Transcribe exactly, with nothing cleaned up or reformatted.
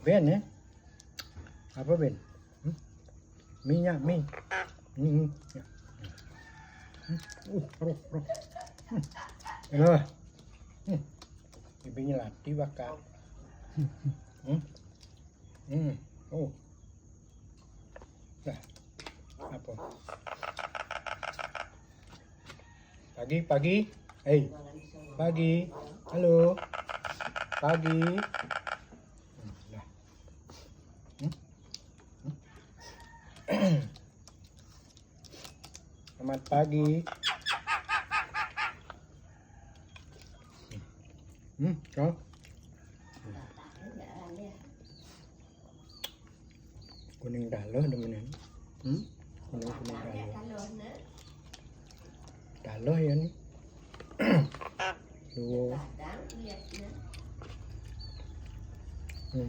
Ben, ya? Apa, Ben? Hmm? Minyak, mi. Hmm, hmm. Ya. Hmm. Uh, roh, roh. Hmm. Alah. Hmm. Bibirnya latih bakar. Hmm. Hmm. Oh. Nah. Apa? Pagi, pagi. Hei. Pagi. Halo. Pagi. Hmm, nah. Hmm? Hmm? Selamat pagi. Hmm, kau? Kuning taluh demen. Hmm? Kuning, kuning taluh. Taluh ya ni. Dua. Hmm.